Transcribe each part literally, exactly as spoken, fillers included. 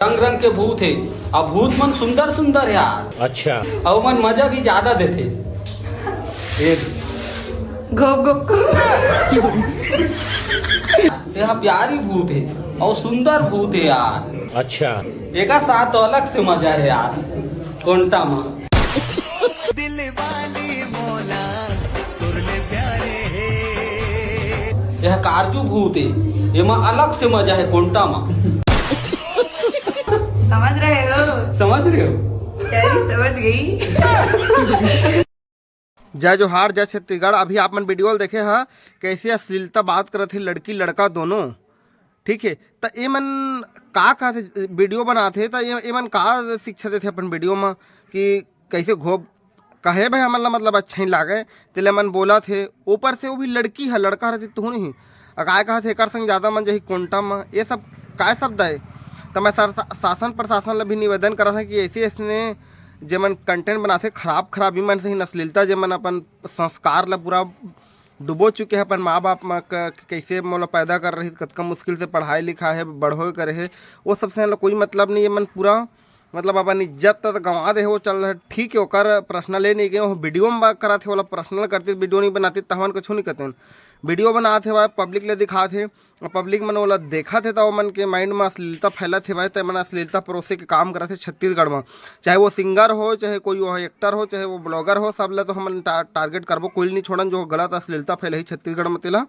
रंग रंग के भूत हे, अउ भूत मन सुंदर सुंदर हे यार। अच्छा। अउ मन मजा भी ज्यादा देथे। ए, घोप घोप। तेहा प्यारी भूत हे अउ सुंदर भूत हे यार। अच्छा। एकर साथ तो अलग से मजा हे यार, कोंटा मा। दिल वाली मोला तोर ले प्यारे हे। यह कारजू भूत हे, एमा अलग से मजा हे कोंटा मा। समझ रहे हो? समझ रहे हो? क्या ही समझ गई। जय जोहार, जय छत्तीसगढ़। अभी आप मन वीडियो ल देखे ह, कैसे अश्लीलता बात करत हे लड़की लड़का दोनों, ठीक है। त एमन का कहथे, वीडियो बनाथे त ए-, एमन का शिक्षा देथे अपन वीडियो म कि कैसे घोप, कहे भाई हमन ला मतलब अच्छा ही लागे, तेले मन बोलत हे। ऊपर से वो भी लड़की है, लड़का रहती तो नहीं। अ काय कहत हे, एकर संग ज्यादा मन जाही कोंटा म, ये सब काय शब्द आए? त मैं सर, शासन प्रशासन ला भी निवेदन करत हूँ कि ऐसे ऐसने जेमन कंटेंट बनाथे खराब खराब, ई मन से ही अश्लीलता, जेमन अपन संस्कार ला पूरा डुबो चुके हैं अपन माँ बाप म, क-, कैसे मोला पैदा कर रही, कतका मुश्किल से पढ़ाई लिखा है, बढ़ो करे है, वो सबसे हमला कोई मतलब नहीं। ये मन पूरा मतलब अपन इज्जत तो गंवा दे हे, वो चल रहा ठीक है, ओकर पर्सनल ले नहीं गए, वो वीडियो में बात कराथे, वाला पर्सनल करते, वीडियो नहीं बनाते, तहमन कुछ नहीं करते। वीडियो बनात हे, पब्लिक ले दिखात हे, पब्लिक मन ओला देखत हे, त ओमन के माइंड में अश्लीलता फैलत हे भाई। त एमन अश्लीलता परोसे के काम करत हे छत्तीसगढ़ में, चाहे वो सिंगर हो, चाहे कोई वो एक्टर हो, चाहे वो ब्लॉगर हो, सब ला तो हमन टा-, टारगेट करबो, कोई नहीं छोड़न जो गलत अश्लीलता फैलही छत्तीसगढ़ में तेला।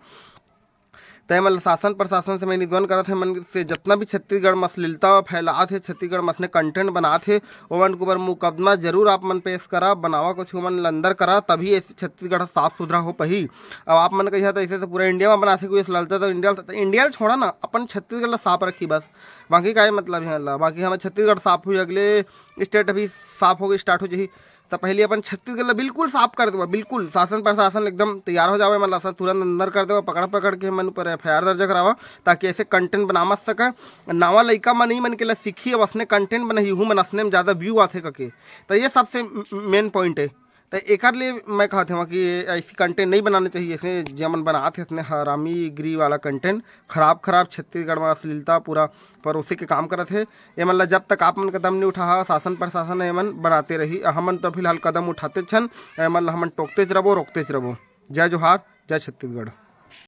त एमन शासन प्रशासन से मैं निवेदन करत हे, मन से जितना भी छत्तीसगढ़ में अश्लीलता फैलात हे, छत्तीसगढ़ में असने कंटेंट बनात हे, ओमन के ऊपर मुकदमा जरूर आप मन पेश करा, बनावा कुछ ओमन ल अंदर करा, तभी ऐसे छत्तीसगढ़ साफ सुथरा हो पाही। अब आप मन कहिया तो ऐसे तो पूरा इंडिया में बनाथे कोई अश्लीलता, तो इंडिया, तो इंडिया ल छोड़ा ना, अपन छत्तीसगढ़ ला साफ रखी बस। बाकी का मतलब है ला, बाकी हमारे छत्तीसगढ़ साफ हुई, अगले स्टेट अभी साफ होके स्टार्ट हो जाही। तो पहले अपन छत्तीसगढ़ ला बिल्कुल साफ कर देवा, बिल्कुल शासन प्रशासन एकदम तैयार हो जावे, मतलब तुरंत अंदर कर देवा, पकड़ पकड़ के मन ऊपर एफ आई आर दर्ज करावा, ताकि ऐसे कंटेंट बना मत सके। नावा लइका मन ही मन के ला सीखी, अब असने कंटेंट बनाही, हूँ मन असने में ज्यादा व्यू आथे कके। तो ये सबसे मेन पॉइंट है। तो एकर लिए मैं कहत हूँ कि ऐसी कंटेंट नहीं बनाने चाहिए, ऐसे जेमन बनात हे इतने हरामीगिरी वाला कंटेंट, खराब खराब छत्तीसगढ़ में अश्लीलता पूरा परोसे के काम करत हे। एमन ला जब तक आप मन कदम नहीं उठा, शासन प्रशासन एमन बनाते रही। हमन तो फिलहाल कदम उठाते छन, एमन ला हमन टोकते च रबो, रोकते च रबो। जय जोहार, जय छत्तीसगढ़।